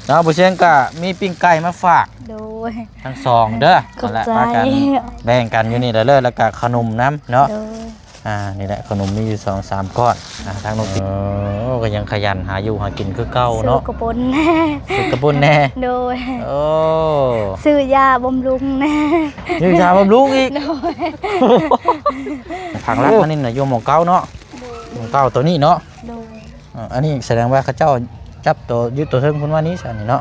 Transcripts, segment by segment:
ເນາະ ຜູ້ຊຽງກະມີປີ້ງໄກ່ມາຝາກ ໂດຍ ທັງສອງເດີ. ຂອບໃຈ. ນັ້ນແຫຼະ ພາກັນແບ່ງກັນຢູ່ນີ້ແຫຼະເດີ ແລ້ວກະຂະໜົມນຳເນາະ. ໂດຍ. ອ່າ ນີ້ແຫຼະ ຂະໜົມມີຢູ່ສອງສາມກ້ອນ. ອ່າ ທາງນ້ອງຕິ ເອີ ກໍຍັງຂະຫຍັນຫາຢູ່ຫາກິນຄືເກົ່າເນາະ. ຊື້ກະປຸ້ນແດ່ ຊື້ກະປຸ້ນແດ່. ໂດຍ. ໂອ້ ຊື້ຢາບຳລຸງແດ່ ຊື້ຢາບຳລຸງອີກ. ໂດຍ. ຜັກຫຼັກມັນນີ້ນະ ຢູ່ໝ່ອງເກົ່າເນາະ. ໂດຍ. ໝ່ອງເກົ່າໂຕນີ້ເນາະ. ໂດຍ. ອ່າ ອັນນີ້ສະແດງວ່າເຂົາເຈົ້າຈັບໂຕ ຍຶດໂຕເທິງພຸ້ນວ່ານີ້ຊັ້ນນີ້ເນາະ.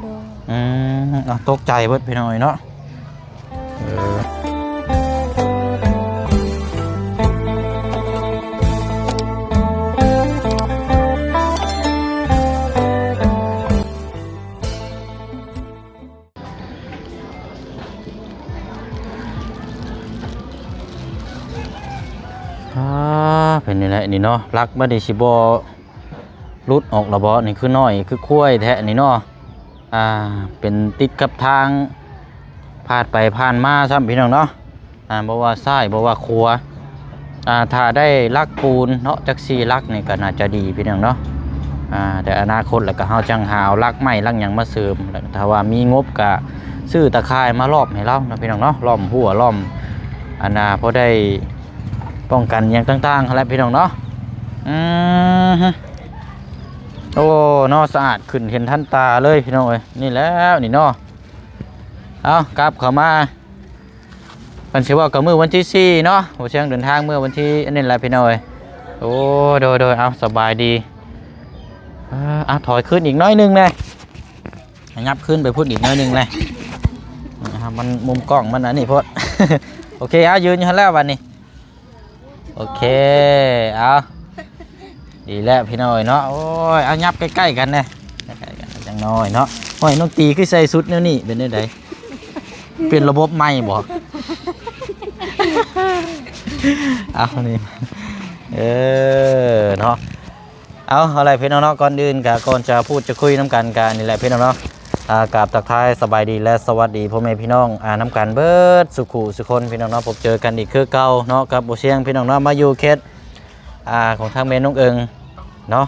ໂດຍ. ອືມ ເອົາ ຕົກໃຈເບິດພີ່ນ້ອງເອີຍເນາະ. ເອີ ອ່າ ເປັນນີ້ແຫຼະນີ້ເນາະ ຫຼັກມັນນີ້ຊິບໍ່ ຫຼຸດອອກລະບໍ? ນີ້ຄືນ້ອຍຄືຄວາຍແທ້ນີ້ເນາະ. ອ່າ ເປັນຕິດກັບທາງຜ່ານໄປຜ່ານມາຊ້ຳ ພີ່ນ້ອງເນາະ. ອ່າ ບໍ່ວ່າຊ້າຍບໍ່ວ່າຂວາ ອ່າ ຖ້າໄດ້ຫຼັກປູນເນາະ ຈັກສີ່ຫຼັກນີ້ກໍໜ້າຈະດີ ພີ່ນ້ອງເນາະ. ອ່າ ແຕ່ອະນາຄົດແລ້ວກໍເຮົາຈັ່ງຫາເອົາຫຼັກໄມ້ຫຼັກຫຍັງມາເສີມ ແລ້ວຖ້າວ່າມີງົບກໍຊື້ຕາຂ່າຍມາລ້ອມໃຫ້ລາວເນາະ ພີ່ນ້ອງເນາະ ລ້ອມຮົ້ວລ້ອມ ອັນນ່າ ພໍໄດ້ປ້ອງກັນຫຍັງຕ່າງໆຫັ້ນແຫຼະ ພີ່ນ້ອງເນາະ. ອືມ ໂອ້ ເນາະ ສະອາດຂຶ້ນເຫັນທັນຕາເລີຍ ພີ່ນ້ອງເອີຍ. ນີ້ແຫຼະນີ້ເນາະ. ເອົາ ກັບເຂົ້າມາ ຄັນຊິເວົ້າກໍມື້ວັນທີສີ່ເນາະ ບໍ່ຊຽງເດີນທາງເມື່ອວັນທີອັນນີ້ແຫຼະ ພີ່ນ້ອງເອີຍ. ໂອ້ ໂດຍໆ ເອົາ ສະບາຍດີ. ອ່າ ເອົາ ຖອຍຂຶ້ນອີກໜ້ອຍໜຶ່ງແດ່ ຂະຫຍັບຂຶ້ນໄປພຸ້ນອີກໜ້ອຍໜຶ່ງແດ່. ອ່າ ມັນ ມຸມກ້ອງມັນອັນນີ້ໂພດ. ໂອເຄ ເອົາ ຢືນຢູ່ຫັ້ນແລ້ວບັດນີ້. ໂອເຄ ເອົາ ດີແລ້ວພີ່ນ້ອງເອີຍເນາະ. ໂອ້ຍ ເອົາ ຫຍັບໃກ້ໆກັນແດ່ ໃກ້ໆກັນຈັກໜ້ອຍເນາະ. ໂອ້ຍ ນ້ອງຕີຄືໃສ່ຊຸດແນວນີ້ ເປັນແນວໃດ? ປ່ຽນລະບົບໃໝ່ບໍ່? ເອົາ ນີ້ ເອີ ເນາະ. ເອົາ ເອົາແຫຼະພີ່ນ້ອງເນາະ ກ່ອນອື່ນກະ ກ່ອນຈະພູດຈະຄຸຍນຳກັນກະນີ້ແຫຼະພີ່ນ້ອງເນາະ. ອ່າ ກາບທັກທາຍສະບາຍດີ ແລະ ສະຫວັດດີພໍ່ແມ່ພີ່ນ້ອງ ອ່າ ນຳກັນເບີດສູ່ຄູ່ສູ່ຄົນ ພີ່ນ້ອງເນາະ. ພົບເຈີກັນອີກຄືເກົ່າເນາະ ກັບບໍ່ຊຽງ ພີ່ນ້ອງເນາະ ມາຢູ່ເຂດ ອ່າ ຂອງທາງແມ່ນ້ອງເອີງເນາະ.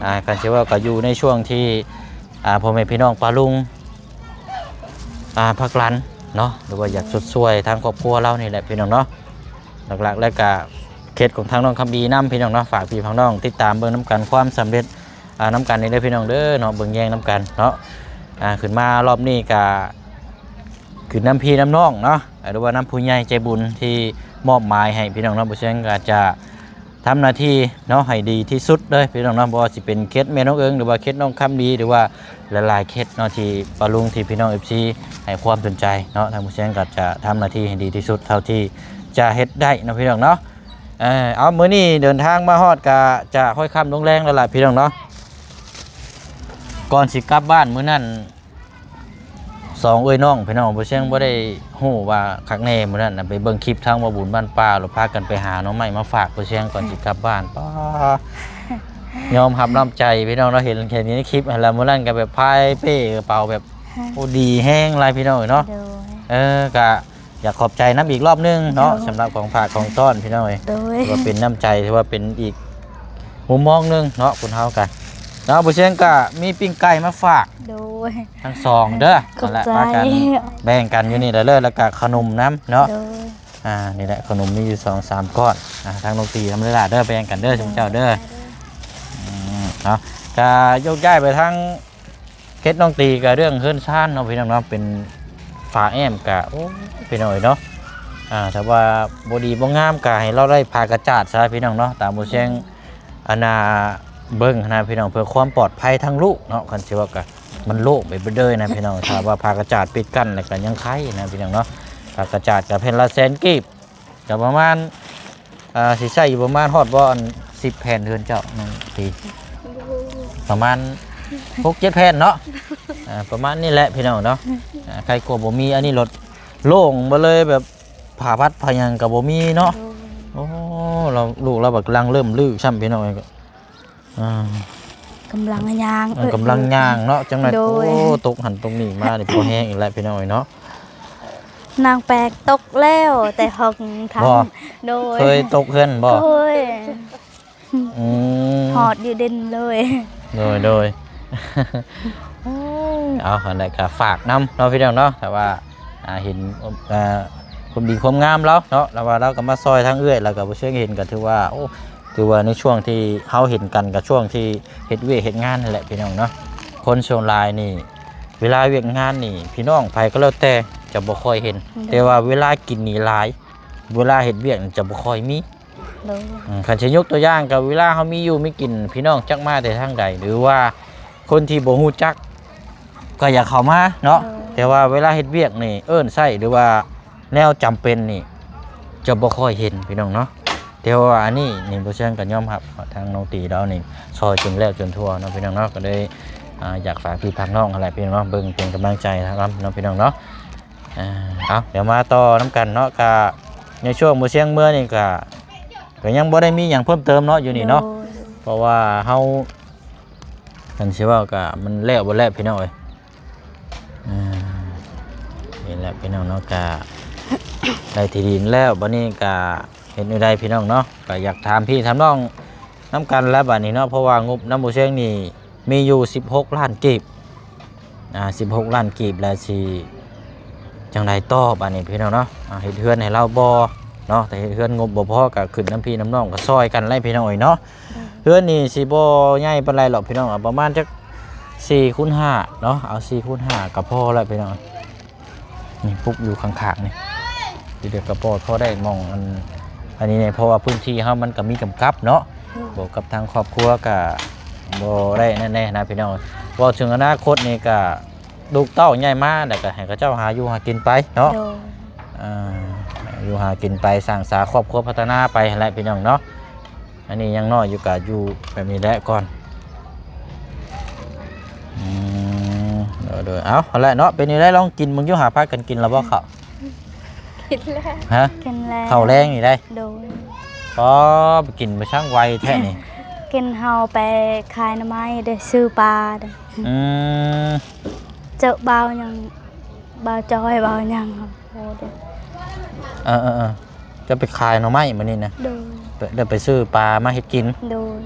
ອ່າ ຄັນຊິເວົ້າກໍຢູ່ໃນຊ່ວງທີ່ ອ່າ ພໍ່ແມ່ພີ່ນ້ອງປ້າລຸງ ອ່າ ພັກລັນເນາະ ຫຼືວ່າຢາກຊົດຊ່ວຍທາງຄອບຄົວລາວນີ້ແຫຼະ ພີ່ນ້ອງເນາະ. ຫຼັກໆ ແລ້ວກະເຂດຂອງທາງນ້ອງຄຳບີນຳ ພີ່ນ້ອງເນາະ. ຝາກພີ່ຝາກນ້ອງຕິດຕາມເບິ່ງນຳກັນຄວາມສຳເລັດ ອ່າ ນຳກັນນີ້ເດີ ພີ່ນ້ອງເດີເນາະ ເບິ່ງແຍງນຳກັນເນາະ. ອ່າ ຂຶ້ນມາລອບນີ້ກະຂຶ້ນນຳພີ່ນຳນ້ອງເນາະ ຫຼືວ່ານຳຜູ້ໃຫຍ່ໃຈບຸນທີ່ມອບໝາຍໃຫ້ ພີ່ນ້ອງເນາະ. ບໍ່ຊຽງກໍຈະ ທຳໜ້າທີ່ເນາະ ໃຫ້ດີທີ່ສຸດເລີຍ ພີ່ນ້ອງເນາະ. ບໍ່ວ່າຊິເປັນເຂດແມ່ນ້ອງເອີງ ຫຼືວ່າເຂດນ້ອງຄຳດີ ຫຼືວ່າຫຼາຍໆເຂດເນາະ ທີ່ປ້າລຸງ ທີ່ພີ່ນ້ອງເອັຟຊີໃຫ້ຄວາມສົນໃຈເນາະ ທາງຜູ້ຊຽງກໍຈະທຳໜ້າທີ່ໃຫ້ດີທີ່ສຸດເທົ່າທີ່ຈະເຮັດໄດ້ເນາະ ພີ່ນ້ອງເນາະ. ເອີ ເອົາ ມື້ນີ້ເດີນທາງມາຮອດກໍຈະຄ່ອຍຄ່ຳລົງແລງແລ້ວລະ ພີ່ນ້ອງເນາະ. ກ່ອນຊິກັບບ້ານມື້ນັ້ນ ສອງເອື້ອຍນ້ອງ ພີ່ນ້ອງ ບໍ່ຊຽງບໍ່ໄດ້ຮູ້ວ່າຄັກແນ່. ມື້ນັ້ນນະ ໄປເບິ່ງຄລິບທາງວ່າບຸນບ້ານປ່າ ແລ້ວພາກັນໄປຫາໜໍ່ໄມ້ມາຝາກບໍ່ຊຽງກ່ອນຊິກັບບ້ານ. ປ້າ ຍອມຮັບນ້ຳໃຈ ພີ່ນ້ອງເນາະ ເຫັນ ເຫັນໃນຄລິບຫັ້ນລະ. ມື້ນັ້ນກໍແບບພາຍເປ້ກະເປົາແບບ ໂອ້ ດີແຮງຫຼາຍ ພີ່ນ້ອງເອີຍເນາະ. ໂດຍ. ເອີ ກະຢາກຂອບໃຈນຳອີກລອບໜຶ່ງເນາະ ໂດຍ ສຳລັບຂອງຝາກຂອງຕ້ອນ ພີ່ນ້ອງເອີຍ. ໂດຍ. ຖືວ່າເປັນນ້ຳໃຈ ຖືວ່າເປັນອີກມຸມມອງໜຶ່ງເນາະ ຄົນເຮົາກະເນາະ. ບໍ່ຊຽງກະມີປີ້ງໄກ່ມາຝາກ ໂດຍ ທັງສອງເດີ. ຂອບໃຈ. ນັ້ນແຫຼະ ພາກັນແບ່ງກັນຢູ່ນີ້ແຫຼະເດີ ແລ້ວກະຂະໜົມນຳເນາະ. ໂດຍ. ອ່າ ນີ້ແຫຼະ ຂະໜົມມີຢູ່ສອງສາມກ້ອນ. ອ່າ ທາງນ້ອງຕີທຳເວລາເດີ ແບ່ງກັນເດີ ໂດຍ ຊຸມເຈົ້າເດີ. ໂດຍ. ອືມ ເນາະ ກະຍົກຍ້າຍໄປທາງເຂດນ້ອງຕີ ກະເລື່ອງເຮືອນຊານເນາະ ພີ່ນ້ອງເນາະ ເປັນຝາແອ້ມກະ ໂອ້ ພີ່ນ້ອງເອີຍເນາະ. ອ່າ ຖ້າວ່າບໍ່ດີບໍ່ງາມກະໃຫ້ລາວໄດ້ຜ້າກະຈາດຊະ ພີ່ນ້ອງເນາະ. ຕາມບໍ່ຊຽງ ອັນນ່າ ເບິ່ງຫັ້ນນະ ພີ່ນ້ອງ ເພື່ອຄວາມປອດໄພທາງລູກເນາະ. ຄັນຊິເວົ້າກະມັນໂລ່ງໄປເບິດເລີຍນະ ພີ່ນ້ອງ. ຖ້າວ່າຜ້າກະຈາດປິດກັ້ນແລ້ວກະຍັງໄຄນະ ພີ່ນ້ອງເນາະ. ຜ້າກະຈາດກະແຜ່ນລະແສນກີບ ກະປະມານ ອ່າ ຊິໃຊ້ຢູ່ປະມານຮອດບໍ່ ອັນ ສິບແຜ່ນເຮືອນເຈົ້າ ນ້ອງຕີ? ປະມານຫົກເຈັດແຜ່ນເນາະ. ອ່າ ປະມານນີ້ແຫຼະ ພີ່ນ້ອງເນາະ. ອ່າ ໄຄກວ່າບໍ່ມີ. ອັນນີ້ລົດໂລ່ງເບິດເລີຍ ແບບຜ້າພັດຜ້າຫຍັງກະບໍ່ມີເນາະ. ໂດຍ. ໂອ້ ລາວ ລູກລາວບັດກຳລັງເລີ່ມຮື້ຊ້ຳ ພີ່ນ້ອງເອີຍ. ອ່າ ກຳລັງຍ່າງ ເອີ ກຳລັງຍ່າງເນາະ. ຈັ່ງໃດ ໂດຍ ໂອ້ ຕົກຫັ້ນຕົກນີ້ມານີ້ ພໍແຮງອີກແລ້ວ ພີ່ນ້ອງເອີຍເນາະ. ນາງແປງຕົກແລ້ວແຕ່ຫ້ອງທັນ. ບໍ່? ໂດຍ. ເຄີຍຕົກເຮືອນບໍ່? ໂດຍ. ອືມ ຮອດຢູ່ເດັ່ນເລີຍ. ໂດຍ ໂດຍ. ເອົາ ອັນໃດກໍຝາກນຳເນາະ ພີ່ນ້ອງເນາະ ຖ້າວ່າ ອ່າ ເຫັນ ອ່າ ຄວາມດີຄວາມງາມລາວເນາະ ແລ້ວວ່າລາວກໍມາຊ່ອຍທາງເອື້ອຍ ແລ້ວກໍບໍ່ເຊີງເຫັນ ກໍຖືວ່າ ໂອ້ ຖືວ່າໃນຊ່ວງທີ່ເຮົາເຫັນກັນ ກໍຊ່ວງທີ່ເຮັດວຽກເຮັດງານນັ້ນແຫຼະ ພີ່ນ້ອງເນາະ. ຄົນສ່ວນຫຼາຍນີ້ ເວລາວຽກງານນີ້ ພີ່ນ້ອງໃຜກໍແລ້ວແຕ່ຈະບໍ່ຄ່ອຍເຫັນ ໂດຍ ແຕ່ວ່າເວລາກິນນີ້ຫຼາຍ ເວລາເຮັດວຽກນີ້ຈະບໍ່ຄ່ອຍມີ. ໂດຍ ອືມ ຄັນຊິຍົກຕົວຢ່າງກໍເວລາເຮົາມີຢູ່ມີກິນ ພີ່ນ້ອງຈັກມາແຕ່ທາງໃດ ຫຼືວ່າຄົນທີ່ບໍ່ຮູ້ຈັກກໍຢາກເຂົ້າມາເນາະ ໂດຍ ແຕ່ວ່າເວລາເຮັດວຽກນີ້ເອີ້ນໃຊ້ ຫຼືວ່າແນວຈຳເປັນນີ້ຈະບໍ່ຄ່ອຍເຫັນ ພີ່ນ້ອງເນາະ. ແຕ່ວ່າອັນນີ້ນີ້ ບໍ່ເຊີງກໍຍອມຮັບ ທາງນ້ອງຕີລາວນີ້ຊ່ອຍຈົນແລ້ວຈົນທົ່ວເນາະ ພີ່ນ້ອງເນາະ. ກໍເລີຍ ອ່າ ຢາກຝາກພີ່ຝາກນ້ອງຫັ້ນແຫຼະ ພີ່ນ້ອງເນາະ ເບິ່ງເປັນກຳລັງໃຈນຳເນາະ ພີ່ນ້ອງເນາະ. ອ່າ ເອົາ ດຽວມາຕໍ່ນຳກັນເນາະ ກະໃນຊ່ວງບໍ່ຊຽງເມືອນີ້ກະ ກະຍັງບໍ່ໄດ້ມີຫຍັງເພີ່ມເຕີມເນາະ ຢູ່ນີ້ເນາະ ໂດຍ ເພາະວ່າເຮົາ ຄັນຊິເວົ້າກະມັນແລ້ວເບິດແລ້ວ ພີ່ນ້ອງເອີຍ. ອ່າ ນີ້ແຫຼະ ພີ່ນ້ອງເນາະ ກະໄດ້ທີ່ດິນແລ້ວ ບັດນີ້ກະເຮັດແນວໃດ ພີ່ນ້ອງເນາະ. ກະຢາກຖາມພີ່ຖາມນ້ອງນຳກັນແຫຼະບັດນີ້ເນາະ ເພາະວ່າງົບນຳບໍ່ຊຽງນີ້ ມີຢູ່ສິບຫົກລ້ານກີບ ອ່າ ສິບຫົກລ້ານກີບ ແລ້ວຊິຈັ່ງໃດຕໍ່ບາດນີ້ ພີ່ນ້ອງເນາະ. ອ່າ ເຮັດເຮືອນໃຫ້ລາວບໍ່ເນາະ ແຕ່ເຮັດເຮືອນງົບບໍ່ພໍ ກໍຂຶ້ນນຳພີ່ນຳນ້ອງ ກໍຊ່ອຍກັນແຫຼະ ພີ່ນ້ອງເອີຍເນາະ. ເຮືອນນີ້ຊິບໍ່ໃຫຍ່ປານໃດຫຼອກ ພີ່ນ້ອງ ເອົາປະມານຈັກສີ່ຄູນຫ້າເນາະ ເອົາສີ່ຄູນຫ້າກໍພໍແລ້ວ ພີ່ນ້ອງ. ນີ້ປຸກຢູ່ຂ້າງໆນີ້ ທີ່ເດກະປອດພໍໄດ້ໝ່ອງ ອັນ ອັນນີ້ແນ່ ເພາະວ່າພື້ນທີ່ເຮົາມັນກໍມີຈຳກັດເນາະ ບວກກັບທາງຄອບຄົວກໍບໍ່ໄດ້ນັ້ນແນ່ນະ ພີ່ນ້ອງ. ເວົ້າເຖິງອະນາຄົດນີ້ກໍລູກເຕົ້າໃຫຍ່ມາ ແລ້ວກໍໃຫ້ເຂົາເຈົ້າຫາຢູ່ຫາກິນໄປເນາະ ໂດຍ ອ່າ ຢູ່ຫາກິນໄປ ສ້າງສາຄອບຄົວ ພັດທະນາໄປຫັ້ນແຫຼະ ພີ່ນ້ອງເນາະ. ອັນນີ້ຍັງນ້ອຍຢູ່ ກະຢູ່ແບບນີ້ແຫຼະກ່ອນ. ອືມ ໂດຍໆ ເອົາ ຫັ້ນແຫຼະເນາະ. ເປັນຈັ່ງໃດ ລອງກິນເບິ່ງຢູ່ຫາ ພາກັນກິນແລ້ວບໍ່ເຂົ້າ? ກິນແລ້ວ ຮະ? ກິນແລ້ວ ເຂົ້າແລງນີ້ໄດ໋ ໂດຍ ອໍ ໄປກິນໄປຊ່າງໄວແທ້ນີ້. ກິນ ເຮົາໄປຂາຍໜໍ່ໄມ້ເດ້ ຊື້ປາເດ້. ອືມ ເຈີບ່າວຫຍັງ ບ່າວຈອຍ ບ່າວຫຍັງ ໂອ້ເດ້ ເອີໆໆ ຈະໄປຂາຍໜໍ່ໄມ້ມື້ນີ້ນະ? ໂດຍ ໄປ ໄດ້ໄປຊື້ປາມາເຮັດກິນ? ໂດຍ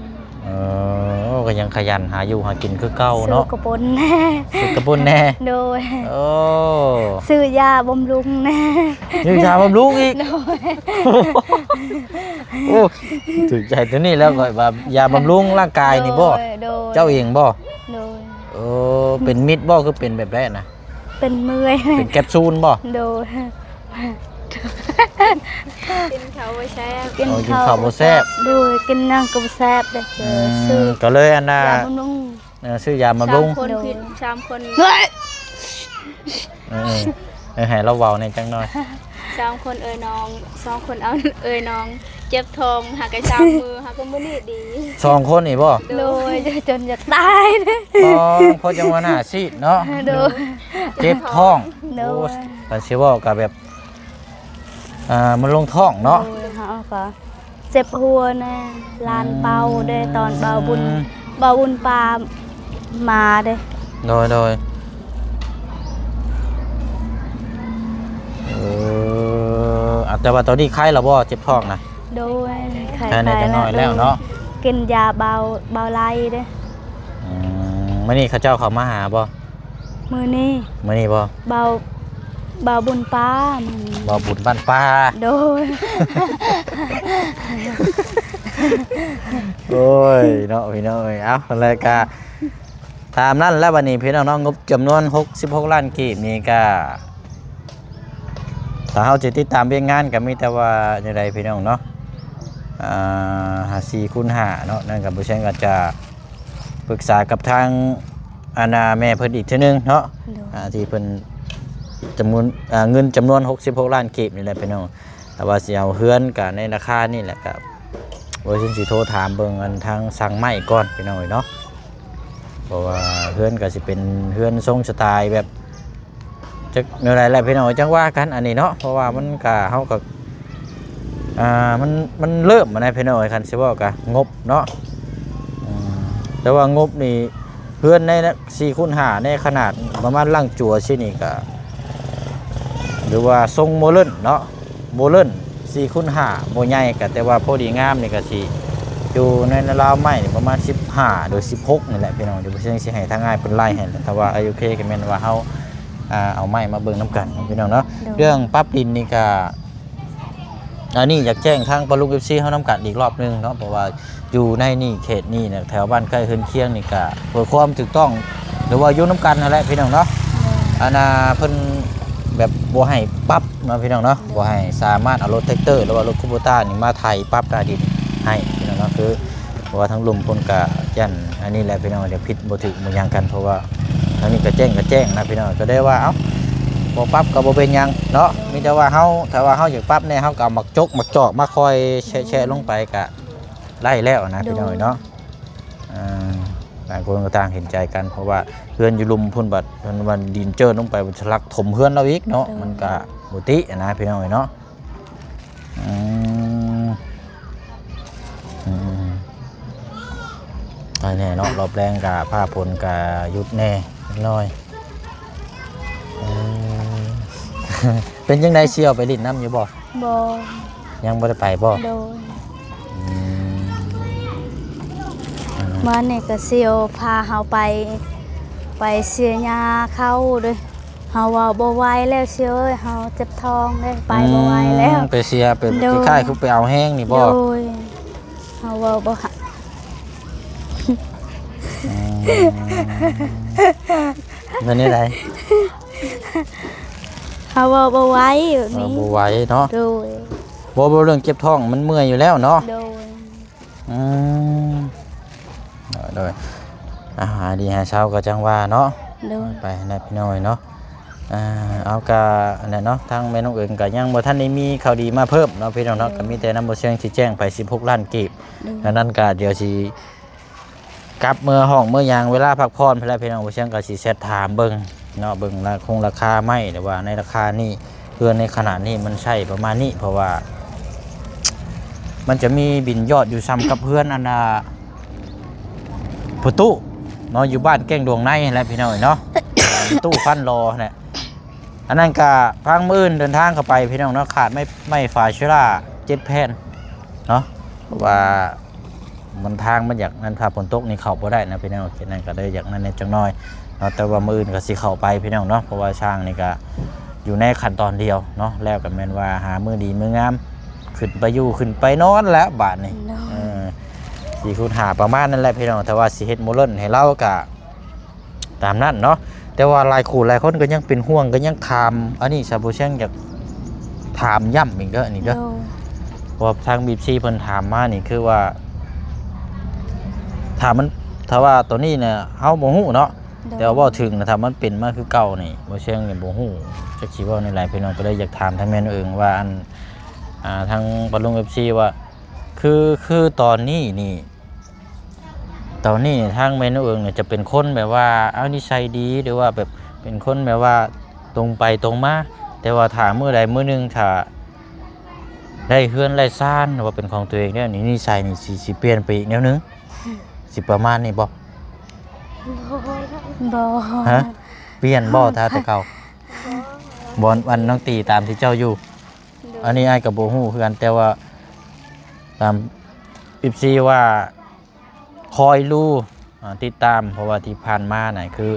ເອີ ກໍຍັງຂະຫຍັນຫາຢູ່ຫາກິນຄືເກົ່າເນາະ. ຊື້ກະປຸ້ນແດ່ ຊື້ກະປຸ້ນແດ່ ໂດຍ ໂອ້ ຊື້ຢາບຳລຸງແດ່ ຊື້ຢາບຳລຸງອີກ? ໂດຍ ໂອ້ ຖືກໃຈຕົວນີ້ແລ້ວ ຂ້ອຍວ່າຢາບຳລຸງຮ່າງກາຍນີ້ບໍ່? ໂດຍ ເຈົ້າເອງບໍ່? ໂດຍ ໂອ້ ເປັນເມັດບໍ່ ຄືເປັນແບບໃດນະ? ເປັນເມື່ອຍ ເປັນແຄັບຊູນບໍ່? ໂດຍ ກິນເຂົ້າບໍ່ແຊບ ກິນ ອໍ ກິນເຂົ້າບໍ່ແຊບ ໂດຍ ກິນຫຍັງກໍບໍ່ແຊບເດ້. ອືມ ຊື້ ກໍເລີຍອັນນ່າ ຢາບຳລຸງ ເອີ ຊື້ຢາບຳລຸງ ສາມຄົນ ໂດຍ ຜິດ ສາມຄົນ ເອີ ເອີ ໃຫ້ລາວເວົ້າແດ່ຈັກໜ້ອຍ. ສາມຄົນເອີຍນ້ອງ ສອງຄົນເອົາເອີຍນ້ອງ ເຈັບທ້ອງ ຫາກະຊາມມື້ ຫາກະມື້ນີ້ດີ. ສອງຄົນນີ້ບໍ່? ໂດຍ ຈົນຢາກຕາຍເດ້. ອໍ ເພາະຈັ່ງວ່າໜ້າຊີດເນາະ ໂດຍ ເຈັບທ້ອງ ໂດຍ ໂອ້ ຄັນຊິເວົ້າກໍແບບ ອ່າ ມັນລົງທ້ອງເນາະ ໂດຍ ເຮົາກໍເຈັບຫົວແດ່ ຫຼານເປົ່າເດ້ ອືມ ຕອນບ່າວບຸນ ບ່າວບຸນປາມາເດ້. ໂດຍ ໂດຍ ເອີ ອາ ແຕ່ວ່າຕອນນີ້ໄຄແລ້ວບໍ່ ເຈັບທ້ອງນະ? ໂດຍ ໄຄ ໄຄແດ່ຈັກໜ້ອຍແລ້ວເນາະ ໂດຍ ກິນຢາເບົາ ເບົາໄລ່ເດ້. ອືມ ມື້ນີ້ເຂົາເຈົ້າເຂົ້າມາຫາບໍ່? ມື້ນີ້ ມື້ນີ້ບໍ່? ເບົາ ເບົາບຸນປາ ມື້ນີ້ ເບົາບຸນບ້ານປາ ໂດຍ ໂອ້ຍເນາະ ພີ່ນ້ອງເອີຍ. ເອົາ ແລ້ວກະຕາມນັ້ນແຫຼະ ບັດນີ້ພີ່ນ້ອງເນາະ ງົບຈຳນວນຫົກສິບຫົກລ້ານກີບນີ້ກະ ຖ້າເຮົາຈະຕິດຕາມວຽກງານກໍມີແຕ່ວ່າແນວໃດພີ່ນ້ອງເນາະ ອ່າ ຫ້າ ສີ່ຄູນຫ້າເນາະ ນັ້ນກໍບໍ່ເຊັ່ນກໍຈະປຶກສາກັບທາງ ອັນນ່າ ແມ່ເພິ່ນອີກເທື່ອໜຶ່ງເນາະ ໂດຍ ອ່າ ທີ່ເພິ່ນຈຳນວນ ອ່າ ເງິນຈຳນວນຫົກສິບຫົກລ້ານກີບນີ້ແຫຼະພີ່ນ້ອງ. ແຕ່ວ່າຊິເອົາເຮືອນກໍໃນລາຄານີ້ແຫຼະ ກໍ ໂອ້ຍ ຊິໂທຖາມເບິ່ງອັນທາງຊ່າງໄມ້ກ່ອນພີ່ນ້ອງເອີຍເນາະ ເພາະວ່າເຮືອນກໍຊິເປັນເຮືອນຊົງສະໄຕແບບ ຈັກແນວໃດແຫຼະພີ່ນ້ອງ ຈັ່ງວ່າກັນອັນນີ້ເນາະ ເພາະວ່າມັນກະ ເຮົາກະ ອ່າ ມັນ ມັນເລີ່ມຫັ້ນນະພີ່ນ້ອງເອີຍ ຄັນຊິເວົ້າກະງົບເນາະ ອືມ ແຕ່ວ່າງົບນີ້ ເຮືອນໃນສີ່ຄູນຫ້າ ໃນຂະໜາດປະມານຫຼັງຈົວຊີ້ນີ້ກະ ຫຼືວ່າຊົງໂມເດີນເນາະ ໂມເດີນສີ່ຄູນຫ້າ ບໍ່ໃຫຍ່ກະ ແຕ່ວ່າພໍດີງາມນີ້ກະຊິ ໂຈ ຢູ່ໃນລາວໄມ້ນີ້ປະມານສິບຫ້າ ຫຼື ສິບຫົກນີ້ແຫຼະພີ່ນ້ອງ. ດຽວບໍ່ເຊີງຊິໃຫ້ທາງອ້າຍເພິ່ນໄລ່ໃຫ້ ຖ້າວ່າໂອເຄກໍແມ່ນວ່າເຮົາ ອ່າ ເອົາໄມ້ມາເບິ່ງນຳກັນເນາະພີ່ນ້ອງເນາະ. ໂດຍ ເລື່ອງປັບດິນນີ້ກະ ອັນນີ້ຢາກແຈ້ງທາງປ້າລຸງ ເອັຟຊີ ເຮົານຳກັນອີກລອບໜຶ່ງເນາະ ເພາະວ່າຢູ່ໃນນີ້ເຂດນີ້ນະ ແຖວບ້ານໃກ້ເຮືອນຄຽງນີ້ກະ ເພື່ອຄວາມຖືກຕ້ອງ ຫຼືວ່າຢູ່ນຳກັນຫັ້ນແຫຼະພີ່ນ້ອງເນາະ. ໂດຍ ອັນນ່າເພິ່ນແບບບໍ່ໃຫ້ປັບເນາະພີ່ນ້ອງເນາະ. ໂດຍ ບໍ່ໃຫ້ສາມາດເອົາລົດແທັກເຕີ ຫຼືວ່າລົດຄູໂບຕ້ານີ້ມາໄຖປັບໜ້າດິນໃຫ້ພີ່ນ້ອງເນາະ. ຄື ເພາະວ່າທາງລຸ່ມເພິ່ນກະຢ້ານອັນນີ້ແຫຼະພີ່ນ້ອງ ດຽວຜິດບໍ່ຖືກບໍ່ຫຍັງກັນ. ເພາະວ່າທາງນີ້ກະແຈ້ງ ກະແຈ້ງນະພີ່ນ້ອງ ກະໄດ້ວ່າ ເອົ້າ ບໍ່ປັບກະບໍ່ເປັນຫຍັງເນາະ. ໂດຍ ມີແຕ່ວ່າເຮົາ ຖ້າວ່າເຮົາຢາກປັບແດ່ ເຮົາກະເອົາໝາກຈົກໝາກຈອກມາຄ່ອຍແຊະ ໂດຍ ແຊະລົງໄປກະໄດ້ແລ້ວນະ ໂດຍ ພີ່ນ້ອງເນາະ. ອ່າ ຕ່າງຄົນກະຕ່າງເຫັນໃຈກັນ ເພາະວ່າເຮືອນຢູ່ລຸ່ມພຸ້ນ ບັດມັນ ມັນດິນເຈີ້ນລົງໄປ ມັນທະລັກຖົມເຮືອນລາວອີກເນາະ. ໂດຍ ມັນກະບໍ່ຕິນະພີ່ນ້ອງເອີຍເນາະ. ອືມ ອືມ ອັນນີ້ເນາະ ລອບແລງກະຟ້າຝົນກະຢຸດແດ່ຈັກໜ້ອຍ. ອືມ ເປັນຈັ່ງໃດ ຊິເອົາໄປຫຼິ້ນນຳຢູ່ບໍ່? ບໍ່ ຍັງບໍ່ໄດ້ໄປບໍ່? ໂດຍ ອືມ ມື້ນີ້ກະຊິເອົາພາເຮົາໄປ ໄປເສຍຫຍ້າເຂົ້າເດີ້. ເຮົາເວົ້າບໍ່ໄຫວແລ້ວ ຊິເອີຍ ເຮົາເຈັບທ້ອງເດ້ ໄປບໍ່ໄຫວແລ້ວ. ອືມ ໄປເສຍ ໄປ ໂດຍ ຄ້າຍໆຄືໄປເອົາແຮງນີ້ບໍ່? ໂດຍ ເຮົາເວົ້າບໍ່ ອືມ ແມ່ນແນວໃດ? ເຮົາເວົ້າບໍ່ໄຫວແບບນີ້ ເວົ້າບໍ່ໄຫວເນາະ. ໂດຍ ບໍ່ ບໍ່ ເລື່ອງເຈັບທ້ອງມັນເມື່ອຍຢູ່ແລ້ວເນາະ. ໂດຍ ອືມ ໂດຍ ໂດຍ ອາ ຫາດີຫາເຊົາກໍຈັ່ງວ່າເນາະ. ໂດຍ ໄປຫັ້ນແຫຼະພີ່ນ້ອງເອີຍເນາະ. ອ່າ ເອົາ ກະອັນນັ້ນເນາະ ທາງແມ່ນ້ອງເອີງກະຍັງບໍ່ທັນໄດ້ມີຂ່າວດີມາເພີ່ມເນາະພີ່ນ້ອງເນາະ. ໂດຍ ກະມີແຕ່ນຳບໍ່ຊຽງຊີ້ແຈງໄປສິບຫົກລ້ານກີບ. ໂດຍ ອັນນັ້ນກະດຽວຊິ ກັບເມືອຫ້ອງເມືອຫຍັງ ເວລາພັກຜ່ອນພຸ້ນແຫຼະພີ່ນ້ອງ. ບໍ່ຊຽງກໍຊິແຊັດຖາມເບິ່ງເນາະ ເບິ່ງລາຄົງລາຄາໄມ້ ຫຼືວ່າໃນລາຄານີ້ ເຮືອນໃນຂະໜາດນີ້ມັນໃຊ້ປະມານນີ້ ເພາະວ່າມັນຈະມີບິນຍອດຢູ່ຊ່ຳກັບເຮືອນອັນນ່າ ພໍ່ຕູ້ເນາະ ຢູ່ບ້ານແກ້ງດວງໃນຫັ້ນແຫຼະພີ່ນ້ອງເອີຍເນາະ ຕູ້ຟັນຫຼໍຫັ້ນແຫຼະ. ອັນນັ້ນກະພັງມື້ອື່ນເດີນທາງເຂົ້າໄປພີ່ນ້ອງເນາະ ຂາດໄມ້ ໄມ້ຝາເຊລາເຈັດແຜ່ນເນາະ ເພາະວ່າ ມັນທາງມັນຢາກນັ້ນ ຖ້າຝົນຕົກນີ້ເຂົ້າບໍ່ໄດ້ນະພີ່ນ້ອງ. ເຂດນັ້ນກໍເລີຍຢາກນັ້ນແດ່ຈັກໜ້ອຍເນາະ ແຕ່ວ່າມື້ອື່ນກໍຊິເຂົ້າໄປພີ່ນ້ອງເນາະ ເພາະວ່າຊ່າງນີ້ກໍຢູ່ໃນຂັ້ນຕອນດຽວເນາະ ແລ້ວກໍແມ່ນວ່າຫາມື້ດີມື້ງາມ ຂຶ້ນໄປຢູ່ຂຶ້ນໄປນອນແລ້ວບາດນີ້. ໂດຍ ເອີ ສີ່ຄູນຫ້າປະມານນັ້ນແຫຼະພີ່ນ້ອງ ແຕ່ວ່າຊິເຮັດໂມເດີນໃຫ້ລາວກໍ ຕາມນັ້ນເນາະ ແຕ່ວ່າຫຼາຍຄູ່ຫຼາຍຄົນກໍຍັງເປັນຫ່ວງ ກໍຍັງຖາມ ອັນນີ້ຊະ ບໍ່ແຊງຢາກຖາມຢ້ຳອີກເດີ້ ອັນນີ້ເດີ້ ໂດຍ ເພາະວ່າທາງ ເອັຟຊີ ເພິ່ນຖາມມານີ້ ຄືວ່າ ຖ້າມັນ ຖ້າວ່າຕົວນີ້ນະ ເຮົາບໍ່ຮູ້ເນາະ ໂດຍ ແຕ່ວ່າເວົ້າເຖິງນະ ຖ້າມັນເປັນມາຄືເກົ່ານີ້ ບໍ່ແຊງນີ້ບໍ່ຮູ້ ຈັກຊິເວົ້າແນວໃດ ພີ່ນ້ອງ ກໍເລີຍຢາກຖາມທາງແມ່ນ້ອງເອີງວ່າ ອັນ ອ່າ ທາງປ້າລຸງ ເອັຟຊີ ວ່າ ຄື ຄືຕອນນີ້ນີ້ ຕອນນີ້ທາງແມ່ນ້ອງເອີງນີ້ຈະເປັນຄົນແບບວ່າ ເອົາ ນິໄສດີ ຫຼືວ່າແບບເປັນຄົນແບບວ່າຕົງໄປຕົງມາ ແຕ່ວ່າຖ້າມື້ໃດມື້ໜຶ່ງ ຖ້າໄດ້ເຮືອນໄດ້ຊານ ຫຼືວ່າເປັນຂອງຕົວເອງແລ້ວນີ້ ນິໄສນີ້ຊິ ຊິປ່ຽນໄປອີກແນວໜຶ່ງ ຊິປະມານນີ້ບໍ່? ບໍ່ ຮະ? ປ່ຽນບໍ່ ຖ້າແຕ່ເກົ່າ? ບໍ່ ອັນ ນ້ອງຕີຕາມທີ່ເຈົ້າຢູ່ ໂດຍ ອັນນີ້ອ້າຍກໍບໍ່ຮູ້ຄືກັນ ແຕ່ວ່າຕາມ ເອັຟຊີ ວ່າ ຄອຍຮູ້ ອ່າ ຕິດຕາມ ເພາະວ່າທີ່ຜ່ານມານະ ຄື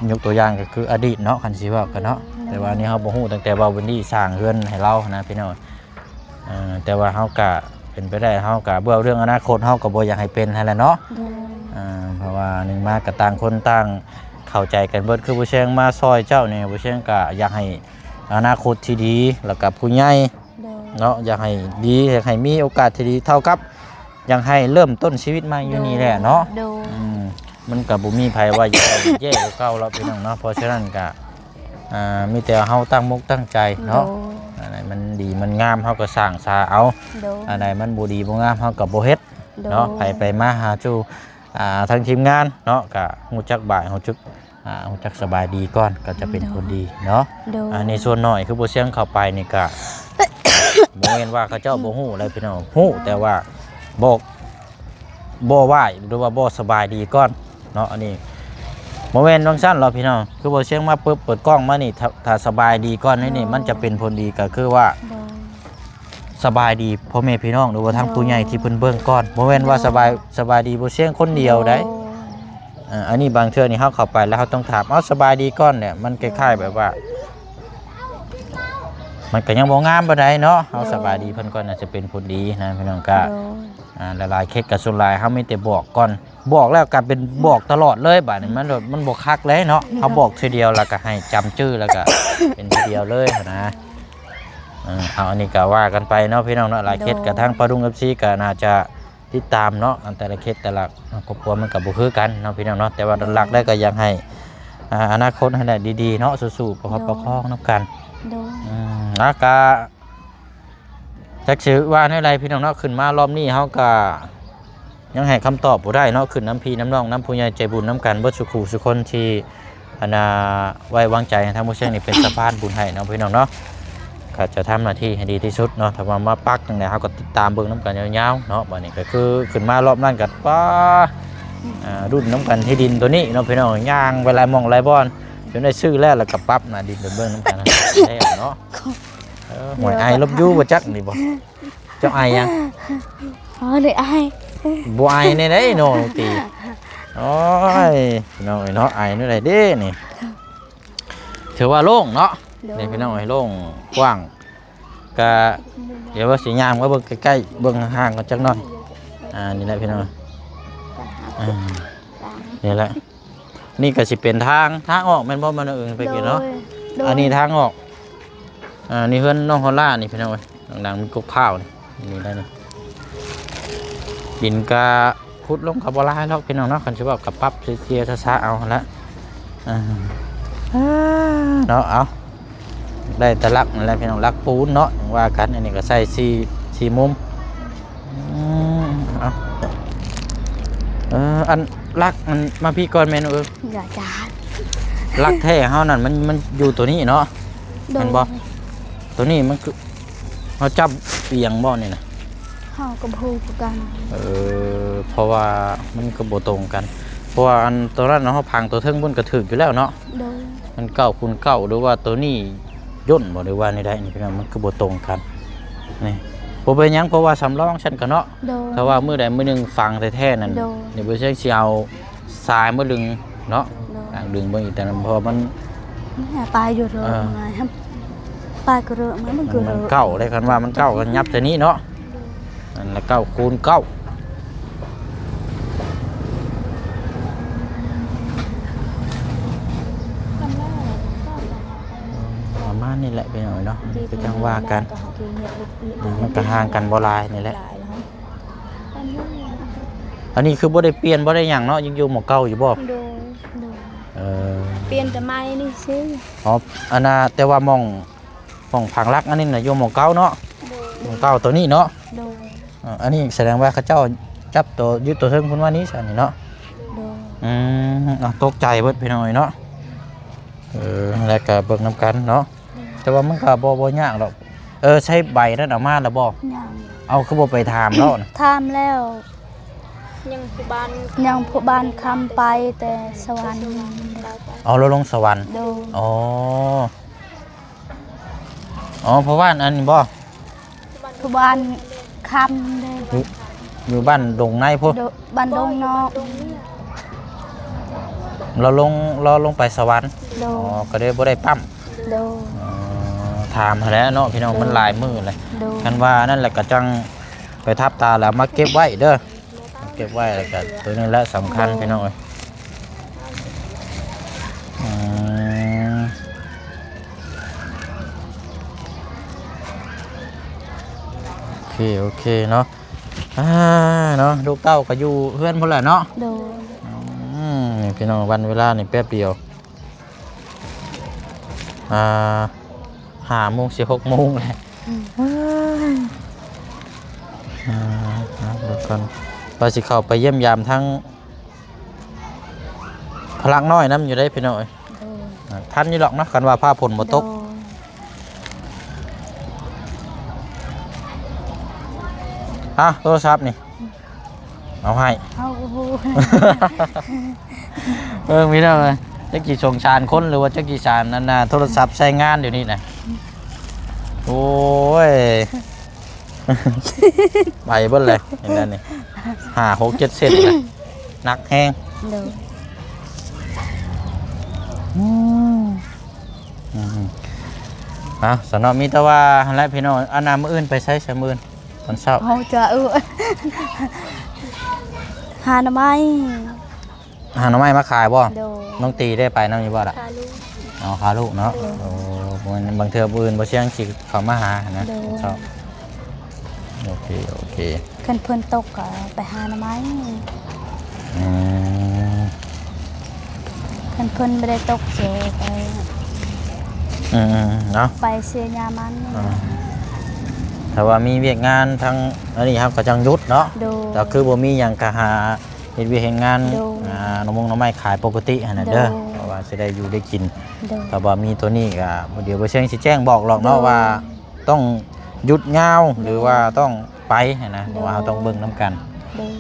ຍົກຕົວຢ່າງກໍຄືອະດີດເນາະ ຄັນຊິເວົ້າກັນເນາະ ໂດຍ ແຕ່ວ່າອັນນີ້ເຮົາບໍ່ຮູ້ ຕັ້ງແຕ່ວ່າເພິ່ນໄດ້ສ້າງເຮືອນໃຫ້ລາວນະພີ່ນ້ອງ ເອີ ແຕ່ວ່າເຮົາກະເປັນໄປໄດ້ ເຮົາກະເວົ້າເລື່ອງອະນາຄົດ ເຮົາກໍບໍ່ຢາກໃຫ້ເປັນຫັ້ນແຫຼະເນາະ ໂດຍ ເອີ ເພາະວ່າໜຶ່ງມາກະຕ່າງຄົນຕ່າງເຂົ້າໃຈກັນເບິດ ຄືຜູ້ແຊງມາຊ່ອຍເຈົ້ານີ້ ຜູ້ແຊງກະຢາກໃຫ້ອະນາຄົດທີ່ດີ ແລ້ວກະຜູ້ໃຫຍ່ ໂດຍ ເນາະ ຢາກໃຫ້ດີ ຢາກໃຫ້ມີໂອກາດທີ່ດີ ເທົ່າກັບຢາກໃຫ້ເລີ່ມຕົ້ນຊີວິດໃໝ່ຢູ່ນີ້ແຫຼະເນາະ ໂດຍ ອືມ ມັນກໍບໍ່ມີໃຜວ່າຢາກໃຫ້ແຍ່ກວ່າເກົ່າແລ້ວພີ່ນ້ອງເນາະ ເພາະສະນັ້ນກໍ ອ່າ ມີແຕ່ເຮົາຕັ້ງມົກຕັ້ງໃຈເນາະ ໂດຍ ອັນໃດມັນດີມັນງາມເຮົາກໍສ້າງສາເອົາ ໂດຍ ອັນໃດມັນບໍ່ດີບໍ່ງາມເຮົາກໍບໍ່ເຮັດ ໂດຍ ເນາະ ໄປໄປມາຫາສູ່ ອ່າ ທາງທີມງານເນາະ ກໍຮູ້ຈັກບາຍ ຮູ້ຈັກ ອ່າ ຮູ້ຈັກສະບາຍດີກ່ອນ ກໍຈະເປັນ ໂດຍ ຜົນດີເນາະ ໂດຍ ອ່າ ໃນສ່ວນໜ້ອຍຄືບໍ່ຊຽງເຂົ້າໄປນີ້ກໍ ບໍ່ແມ່ນວ່າເຂົາເຈົ້າບໍ່ຮູ້ແລ້ວພີ່ນ້ອງ ຮູ້ ແຕ່ວ່າບໍ່ ບໍ່ໄຫວ້ ຫຼືວ່າບໍ່ສະບາຍດີກ່ອນເນາະ ອັນນີ້ບໍ່ແມ່ນຈັ່ງຊັ້ນດອກພີ່ນ້ອງ ຄືບໍ່ຊຽງມາປຶບ ເປີດກ້ອງມານີ້ ຖ້າ ຖ້າສະບາຍດີກ່ອນນີ້ ໂດຍ ມັນຈະເປັນຜົນດີ ກໍຄືວ່າ ໂດຍ ສະບາຍດີພໍ່ແມ່ພີ່ນ້ອງ ຫຼືວ່າທາງ ໂດຍ ຜູ້ໃຫຍ່ທີ່ເພິ່ນເບິ່ງກ່ອນ ບໍ່ແມ່ນວ່າ ໂດຍ ສະບາຍ ສະບາຍດີບໍ່ສຽງຄົນດຽວໃດ. ໂດຍ ເອີ ອັນນີ້ບາງເທື່ອນີ້ເຮົາເຂົ້າໄປແລ້ວເຮົາຕ້ອງຖາມ ເອົາ ສະບາຍດີກ່ອນແຫຼະ ມັນ ໂດຍ ຄ້າຍໆແບບວ່າ ມັນກໍຍັງບໍ່ງາມປານໃດເນາະ ເຮົາ ໂດຍ ສະບາຍດີເພິ່ນກ່ອນ ອາດຈະເປັນຜົນດີນະພີ່ນ້ອງ. ກະ ໂດຍ ອ່າ ຫຼາຍໆເຂດກະສ່ວນຫຼາຍເຮົາມີແຕ່ບອກກ່ອນ ບອກແລ້ວກະເປັນ ອືມ ບອກຕະຫຼອດເລີຍ ບາດນີ້ມັນ ອືມ ມັນບໍ່ຄັກເລີຍເນາະ. ໂດຍ ເຮົາບອກເທື່ອດຽວແລ້ວກະໃຫ້ຈຳຈື່ ແລ້ວກະເປັນເທື່ອດຽວເລີຍຫັ້ນນະ. ເອີ ເອົາ ອັນນີ້ກະວ່າກັນໄປເນາະພີ່ນ້ອງເນາະ ຫຼາຍເຂດ ໂດຍ ກະທາງປາດຸງ ເອັຟຊີ ກະໜ້າຈະຕິດຕາມເນາະ ອັນແຕ່ລະເຂດແຕ່ລະຄອບຄົວມັນກະບໍ່ຄືກັນເນາະພີ່ນ້ອງເນາະ. ແຕ່ວ່າ ໂດຍ ຫຼັກໆແລ້ວກະຢາກໃຫ້ ອ່າ ອະນາຄົດຫັ້ນແຫຼະດີໆເນາະ ສູ້ໆປະຄັບ ໂດຍ ປະຄອງນຳກັນ. ໂດຍ ອືມ ແລ້ວກະ ຈັກຊິວ່າແນວໃດພີ່ນ້ອງເນາະ ຂຶ້ນມາລອບນີ້ເຮົາກະຍັງໃຫ້ຄຳຕອບບໍ່ໄດ້ເນາະ ຂຶ້ນນຳພີ່ນຳນ້ອງ ນຳຜູ້ໃຫຍ່ໃຈບຸນນຳກັນເບິດສູ່ຄູ່ສູ່ຄົນທີ່ ອັນນ່າ ໄວ້ວາງໃຈໃຫ້ທາງໝູ່ຊຽງນີ້ເປັນສະພານບຸນໃຫ້ເນາະພີ່ນ້ອງເນາະ. ກະຈະທຳໜ້າທີ່ໃຫ້ດີທີ່ສຸດເນາະ ຖ້າວ່າມາປັກຈັ່ງໃດເຮົາກະຕິດຕາມເບິ່ງນຳກັນຍາວໆເນາະ. ບາດນີ້ກະຄືຂຶ້ນມາລອບນັ້ນກະ ປ້າ ອືມ ອ່າ ລຸ້ນນຳກັນທີ່ດິນໂຕນີ້ເນາະພີ່ນ້ອງ ຍ່າງໄປຫຼາຍໝ່ອງຫຼາຍບ່ອນ ຈົນໄດ້ຊື້ແລ້ວ ແລ້ວກະປັບໜ້າດິນໄປເບິ່ງນຳກັນແລ້ວເນາະ. ເອີ ຫວຍ I love you ບໍ່ຈັກນີ້ບໍ່? ເຈົ້າໄອຫຍັງ? ອໍ ໄດ້ໄອ ບໍ່ໄອແນວໃດເນາະ ໂອ້ຍ ພີ່ນ້ອງເອີຍເນາະ ໄອແນວໃດເດ້ນີ້. ຖືວ່າໂລ່ງເນາະ ໂດຍ ນີ້ພີ່ນ້ອງເອີຍ ໂລ່ງກວ້າງ ກະ ດຽວວ່າຊິຍ່າງມາເບິ່ງໃກ້ໆ ເບິ່ງຫ່າງໆກ່ອນຈັກໜ້ອຍ. ອ່າ ນີ້ແຫຼະພີ່ນ້ອງ ອ່າ ນີ້ແຫຼະ. ນີ້ກະຊິເປັນທາງ ທາງອອກແມ່ນບໍ່ ມັນເອີງໄປກິນເນາະ? ໂດຍ ໂດຍ ອັນນີ້ທາງອອກ. ອ່າ ນີ້ເຮືອນນ້ອງຮອລລ່ານີ້ພີ່ນ້ອງເອີຍ ຫຼັງໆມັນກົກພ້າວນີ້ ນີ້ໄດ້ນີ້. ດິນກະຂຸດລົງກະບໍ່ຫຼາຍດອກພີ່ນ້ອງເນາະ ຄັນຊິເວົ້າກະປັບເສຍໆຊ້າໆເອົາຫັ້ນລະ. ອ່າ ເນາະ ເອົາ ໄດ້ແຕ່ຫຼັກນັ້ນແຫຼະພີ່ນ້ອງ ຫຼັກປູນເນາະ ວ່າກັນ. ອັນນີ້ກະໃສ່ສີ່ ສີ່ມຸມ. ອືມ ເອົາ ເອີ ອັນຫຼັກມັນມາພີ້ກ່ອນແມ່ນເອີຍ ຢ່າຈານ ຫຼັກແທ້ເຮົານັ້ນ ມັນ ມັນຢູ່ໂຕນີ້ເນາະ ໂດຍ ແມ່ນບໍ່? ໂຕນີ້ມັນຄືເຮົາຈັບອຽງບໍ່ນີ້ນະ? ເຮົາກໍບໍ່ຮູ້ຄືກັນ ເອີ ເພາະວ່າມັນກໍບໍ່ຕົງກັນ ເພາະວ່າອັນໂຕນັ້ນເຮົາພັງໂຕເທິງພຸ້ນກໍຖືກຢູ່ແລ້ວເນາະ. ໂດຍ ມັນເກົ້າຄູນເກົ້າ ຫຼືວ່າໂຕນີ້ ຍ່ນບໍ່ ຫຼືວ່າແນວໃດນີ້ພີ່ນ້ອງ ມັນຄືບໍ່ຕົງກັນນີ້. ບໍ່ເປັນຫຍັງ ເພາະວ່າສຳລອງຊັ້ນກະເນາະ ໂດຍ ຖ້າວ່າມື້ໃດມື້ໜຶ່ງຝັງແທ້ໆນັ້ນ ໂດຍ ດຽວບໍ່ເຊີງຊິເອົາຊາຍມາດຶງເນາະ ໂດຍ ອ່າ ດຶງເບິ່ງອີກ ແຕ່ນຳ ເພາະວ່າມັນ ປາຍຢູ່ເທີ ເອີ ປາຍກະເຣ ມັນ ມັນ ມັນ ມັນເກົ້າເດ້ ຄັນວ່າມັນເກົ້າກໍຫຍັບແຕ່ນີ້ເນາະ. ອັນລະເກົ້າຄູນເກົ້າ ປະມານນີ້ແຫຼະພີ່ນ້ອງເອີຍເນາະ ກໍຈັ່ງວ່າກັນ ມັນກໍຫ່າງກັນບໍ່ຫຼາຍນີ້ແຫຼະ. ອັນນີ້ຄືບໍ່ໄດ້ປ່ຽນບໍ່ໄດ້ຫຍັງເນາະ ຍັງຢູ່ໝ່ອງເກົ່າຢູ່ບໍ່? ໂດຍ ໂດຍ ເອີ ປ່ຽນແຕ່ໄມ້ນີ້ຊື່. ອໍ ອັນນ່າ ແຕ່ວ່າໝ່ອງ ໝ່ອງຝັງຫຼັກອັນນີ້ນະ ຢູ່ໝ່ອງເກົ່າເນາະ? ໂດຍ ໝ່ອງເກົ່າໂຕນີ້ເນາະ? ໂດຍ ເອີ ອັນນີ້ສະແດງວ່າເຂົາເຈົ້າຈັບໂຕ ຍຶດໂຕເທິງພຸ້ນວ່ານີ້ຊັ້ນນີ້ເນາະ? ໂດຍ ອືມ ເອົາ ຕົກໃຈເບິດພີ່ນ້ອງເອີຍເນາະ. ເອີ ແລ້ວກະເບິ່ງນຳກັນເນາະ ໂດຍ ແຕ່ວ່າມັນກະບໍ່ ບໍ່ຍາກດອກ. ເອີ ໃຊ້ໃບນັ້ນເອົາມາແລ້ວບໍ່? ຍັງ ເອົາ ຄືບໍ່ໄປຖາມລາວນະ? ຖາມແລ້ວ ຍັງຜູ້ບ້ານ ຍັງຜູ້ບ້ານຄຳໄປແຕ່ສະຫວັນ. ອໍ ລາວລົງສະຫວັນ ໂດຍ ອໍ ອໍ ພໍ່ບ້ານອັນນີ້ບໍ່? ຜູ້ບ້ານຄຳເດ້ ຢູ່ ຢູ່ບ້ານດົງໃນພຸ້ນ ໂດ ບ້ານດົງນອກ ລາວລົງ ລາວລົງໄປສະຫວັນ ໂດ ອໍ ກໍເລີຍບໍ່ໄດ້ປ້ຳ ໂດ ອໍ ຖາມຫັ້ນແຫຼະເນາະ ພີ່ນ້ອງ ໂດ ມັນຫຼາຍມື້ແລ້ວ ໂດ ຄັນວ່ານັ້ນແຫຼະກໍຈັ່ງໄປທັບຕາແລ້ວເອົາມາເກັບໄວ້ເດີ. ເກັບໄວ້ ແລ້ວກະໂຕນີ້ແຫຼະສຳຄັນ ໂດຍ ພີ່ນ້ອງເອີຍ ອືມ ໂອເຄ ໂອເຄເນາະ ອ່າ ເນາະ ລູກເຕົ້າກໍຢູ່ເຮືອນພຸ້ນແຫຼະເນາະ ໂດຍ ອືມ ນີ້ພີ່ນ້ອງ ວັນເວລານີ້ແປັບດຽວ ອ່າ ຫ້າໂມງ ຊິຫົກໂມງແລ້ວ ອືມ ອ່າ ເບິ່ງກ່ອນ ວ່າຊິເຂົ້າໄປຢ້ຽມຢາມທາງພະລັກນ້ອຍນຳຢູ່ເດ້ພີ່ນ້ອງເອີຍ ໂດຍ ອ່າ ທັນຢູ່ດອກເນາະ ຄັນວ່າຟ້າຝົນບໍ່ຕົກ ໂດຍ ອ່າ ໂທລະສັບນີ້ ເອົາໃຫ້ ເອົາ ໂອ້ໂຫ ເບິ່ງພີ່ນ້ອງເອີຍ ຈັກຊິສົງສານຄົນ ຫຼືວ່າຈັກຊິສານອັນນ່າ ໂທລະສັບໃຊ້ງານດຽວນີ້ນະ ໂອ້ຍ ໄປເບິດເລີຍ ເຫັນແລ້ວນີ້ ຫ້າ ຫົກ ເຈັດ ເຊັນນະ ໜັກແຮງ. ໂດຍ ອືມ ອືມ ເອົາ ສະເນາະ ມີແຕ່ວ່າຫັ້ນແຫຼະພີ່ນ້ອງ. ອັນນ່າ ມື້ອື່ນໄປໃສຊະ ມື້ອື່ນຕອນເຊົ້າ? ເຮົາຈະ ເອີ ຫາໜໍ່ໄມ້ ຫາໜໍ່ໄມ້ມາຂາຍບໍ່? ໂດຍ ນ້ອງຕີໄດ້ໄປນຳຢູ່ບໍ່ລະ? ຄາລູກ ອໍ ຄາລູກເນາະ. ໂດຍ ໂອ້ ບາງເທື່ອມື້ອື່ນບໍ່ຊຽງຊິເຂົ້າມາຫາຫັ້ນນະ. ໂດຍ ເຈົ້າ ໂອເຄ ໂອເຄ ຄັນຝົນຕົກກໍໄປຫາໜໍ່ໄມ້. ອືມ ຄັນຝົນບໍ່ໄດ້ຕົກ ຊິໄປ ອືມໆ ເນາະ ໄປເສຍຫຍ້າມັນ. ອ່າ ຖ້າວ່າມີວຽກງານທາງອັນນີ້ ເຮົາກໍຈັ່ງຢຸດເນາະ. ໂດຍ ແຕ່ຄືບໍ່ມີຫຍັງກໍຫາ ເຮັດວຽກເຮັດງານ ໂດຍ ອ່າ ໜໍ່ມົງໜໍ່ໄມ້ຂາຍປົກກະຕິຫັ້ນນະເດີ ໂດຍ ເພາະວ່າຊິໄດ້ຢູ່ໄດ້ກິນ. ໂດຍ ຖ້າວ່າມີໂຕນີ້ກໍ ດຽວບໍ່ຊຽງຊິແຈ້ງບອກຫຼອກເນາະ ໂດຍ ວ່າຕ້ອງຢຸດຍາວ ໂດຍ ຫຼືວ່າຕ້ອງໄປຫັ້ນນະ ໂດຍ ເພາະວ່າເຮົາຕ້ອງເບິ່ງນຳກັນ. ໂດຍ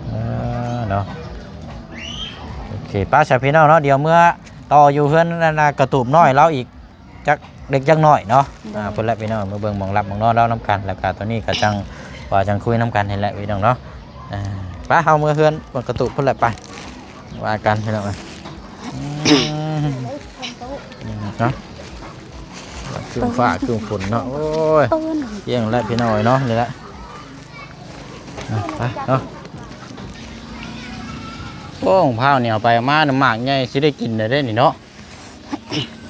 ເອີ ເນາະ ໂອເຄ ໄປຊະພີ່ນ້ອງເນາະ ດຽວເມືອຕໍ່ຢູ່ເຮືອນອັນນະ ກະຕູບນ້ອຍລາວອີກ ຈັກເລັກຈັກນ້ອຍເນາະ. ໂດຍ ອ່າ ພຸ້ນແຫຼະພີ່ນ້ອງ ມາເບິ່ງໝ່ອງຫຼັບໝ່ອງນອນລາວນຳກັນ ແລ້ວກະຕອນນີ້ກະຈັ່ງວ່າຈັ່ງຄຸຍນຳກັນຫັ້ນແຫຼະພີ່ນ້ອງເນາະ. ອ່າ ໄປ ເຮົາເມືອເຮືອນເບິ່ງກະຕູບພຸ້ນແຫຼະ ໄປ ວ່າກັນພີ່ນ້ອງເອີຍ. ອືມ ເນາະ ຄຶ້ມຟ້າຄຶ້ມຝົນເນາະ. ໂອ້ຍ ທ່ຽງແລ້ວພີ່ນ້ອງເອີຍເນາະ ນີ້ແຫຼະ. ອ່າ ໄປເນາະ. ໂອ້ ມະພ້າວນີ້ເອົາໄປເອົາມາ ນ້ຳໝາກໃຫຍ່ ຊິໄດ້ກິນແລ້ວເດ້ນີ້ເນາະ.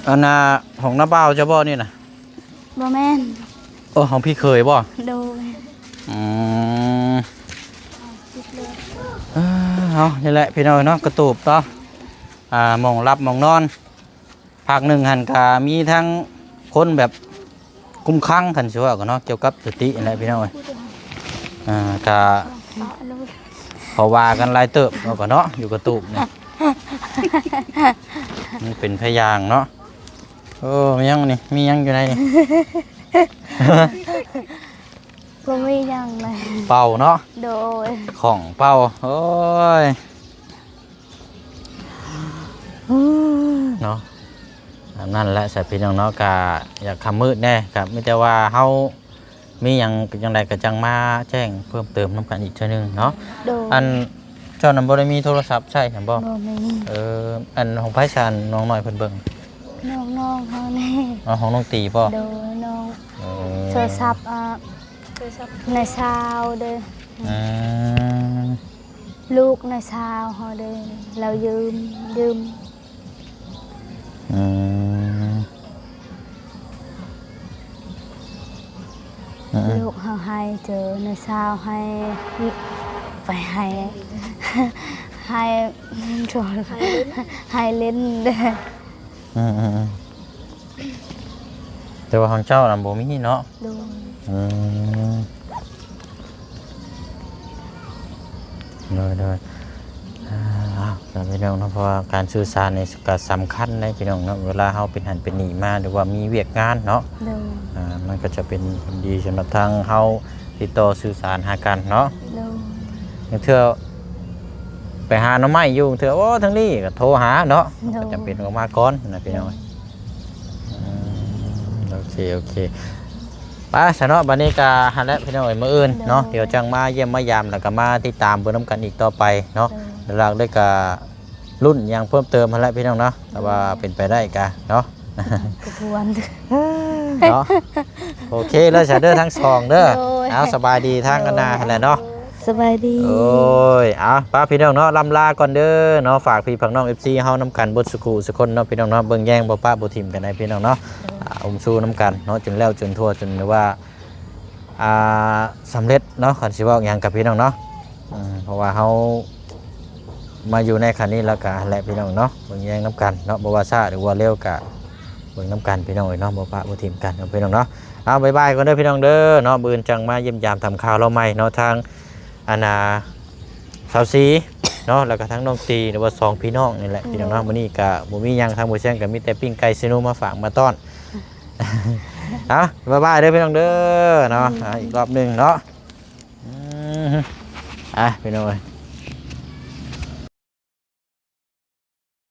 ອັນນ່າ ຂອງນ້າບ່າວເຈົ້າບໍ່ນີ້ນະ? ບໍ່ແມ່ນ. ໂອ້ ຂອງພີ່ເຂີຍບໍ່? ໂດຍ ອືມ ເອີ ເອົາ ນີ້ແຫຼະພີ່ນ້ອງເນາະ ກະຕູບເນາະ ອ່າ ໝ່ອງຫຼັບໝ່ອງນອນ. ພາກໜຶ່ງຫັ້ນກະມີທັງຄົນແບບຄຸມຂັງ ຄັນຊິເວົ້າກັນເນາະ ກ່ຽວກັບສະຕິຫັ້ນແຫຼະພີ່ນ້ອງເອີຍ. ອ່າ ກະ ເພາະວ່າກັນຫຼາຍເຕີບເນາະ ກໍເນາະ ຢູ່ກະຕູບນີ້ ມັນເປັນພະຍາງເນາະ. ໂອ້ ມີຫຍັງນີ້? ມີຫຍັງຢູ່ໃນນີ້? ບໍ່ມີຫຍັງເລີຍ ເປົ່າເນາະ. ໂດຍ ຂອງເປົ່າ. ໂອ້ຍ ເນາະ ອັນນັ້ນແຫຼະຊະພີ່ນ້ອງເນາະ ກະຢາກຄ່ຳມືດແດ່ ກະມີແຕ່ວ່າເຮົາ ມີຫຍັງຈັ່ງໃດກໍຈັ່ງມາແຈ້ງເພີ່ມເຕີມນຳກັນອີກເທື່ອໜຶ່ງເນາະ. ໂດຍ ອັນເຈົ້ານັ້ນບໍ່ໄດ້ມີໂທລະສັບໃຊ້ຊັ້ນບໍ່? ບໍ່ມີ. ເອີ ອັນຂອງໃຜຊັ້ນ ນ້ອງນ້ອຍເພິ່ນເບິ່ງ? ນ້ອງໆເຮົານີ້. ອໍ ຂອງນ້ອງຕີບໍ່? ໂດຍ ນ້ອງ. ເອີ ໂທລະສັບ ອ່າ ໂທລະສັບນ້າສາວເດີ. ອືມ ລູກນ້າສາວເຮົາເດີ ລາວຢືມ ຢືມ. ອືມ ອືມ ລູກເຮົາໃຫ້ເຈີ ນ້າສາວໃຫ້ ໄປໃຫ້ ໃຫ້ ໃຫ້ຫຼິ້ນ ໃຫ້ຫຼິ້ນເດີ. ອືມ ແຕ່ວ່າຂອງເຈົ້ານະບໍ່ມີເນາະ. ໂດຍ ອືມ ໂດຍ ໂດຍ ອ່າ ເອົາ ພີ່ນ້ອງເນາະ ເພາະວ່າການສື່ສານນີ້ກໍສຳຄັນເດ້ພີ່ນ້ອງເນາະ ເວລາເຮົາເປັນຫັ້ນເປັນນີ້ມາ ຫຼືວ່າມີວຽກງານເນາະ. ໂດຍ ອ່າ ມັນກໍຈະເປັນຜົນດີສຳລັບທາງເຮົາຕິດຕໍ່ສື່ສານຫາກັນເນາະ. ໂດຍ ບາງເທື່ອໄປຫາໜໍ່ໄມ້ຢູ່ ບາງເທື່ອ ໂອ້ ທາງນີ້ກໍໂທຫາເນາະ. ໂດຍ ກໍຈຳເປັນອອກມາກ່ອນນະພີ່ນ້ອງ. ອືມ ໂອເຄ ໂອເຄ ໄປຊະເນາະ ບັດນີ້ກະຫັ້ນແຫຼະພີ່ນ້ອງເອີຍ ມື້ອື່ນເນາະ ໂດຍ ດຽວຈັ່ງມາຢ້ຽມມາຢາມ ແລ້ວກະມາຕິດຕາມເບິ່ງນຳກັນອີກຕໍ່ໄປເນາະ. ໂດຍ ຫຼັກໆເລີຍກະລຸ້ນຫຍັງເພີ່ມເຕີມຫັ້ນແຫຼະພີ່ນ້ອງເນາະ ຖ້າວ່າເປັນໄປໄດ້ກະເນາະ ກໍພວນເນາະ. ໂອເຄເລີຍຊະເດີ ທັງສອງເດີ. ໂດຍ ເອົາ ສະບາຍດີທາງອັນນ່າຫັ້ນແຫຼະເນາະ. ສະບາຍດີ. ໂອ້ຍ ເອົາ ປ້າພີ່ນ້ອງເນາະ ລ່ຳລາກ່ອນເດີເນາະ ຝາກພີ່ຝາກນ້ອງ ເອັຟຊີ ເຮົານຳກັນເບິດສູ່ຄູ່ສູ່ຄົນເນາະ ພີ່ນ້ອງເນາະ ເບິ່ງແຍງບໍ່ປະບໍ່ຖິ້ມກັນໃດພີ່ນ້ອງເນາະ. ໂດຍ ອ່າ ອຸມຊູນຳກັນເນາະ ຈົນແລ້ວຈົນທົ່ວ ຈົນວ່າ ອ່າ ສຳເລັດເນາະ ຄັນຊິເວົ້າຫຍັງກັບພີ່ນ້ອງເນາະ. ເອີ ເພາະວ່າເຮົາມາຢູ່ໃນຂັ້ນນີ້ແລ້ວກະຫັ້ນແຫຼະພີ່ນ້ອງເນາະ ເບິ່ງແຍງນຳກັນເນາະ ບໍ່ວ່າຊ້າ ຫຼືວ່າເລັວກະເບິ່ງນຳກັນພີ່ນ້ອງເອີຍເນາະ ບໍ່ປະບໍ່ຖິ້ມກັນເນາະ ພີ່ນ້ອງເນາະ. ເອົາ ບາຍບາຍກ່ອນເດີພີ່ນ້ອງເດີເນາະ ມື້ອື່ນຈັ່ງມາຢ້ຽມຢາມຖາມຂ່າວລາວໃໝ່ເນາະ ທາງອັນນ່າ ສາວສີເນາະ ແລ້ວກະທັງນ້ອງຕີ ຫຼືວ່າສອງພີ່ນ້ອງນີ້ແຫຼະ ໂດຍ ພີ່ນ້ອງເນາະ. ມື້ນີ້ກະບໍ່ມີຫຍັງ ທາງບໍ່ແຊງກະມີແຕ່ປີ້ງໄກ່ຊິໂນມາຝາກມາຕ້ອນ. ເອົາ ບາຍບາຍເດີພີ່ນ້ອງເດີເນາະ. ອືມ ອ່າ ອີກລອບໜຶ່ງເນາະ. ອືມ ອ່ະ ພີ່ນ້ອງເອີຍ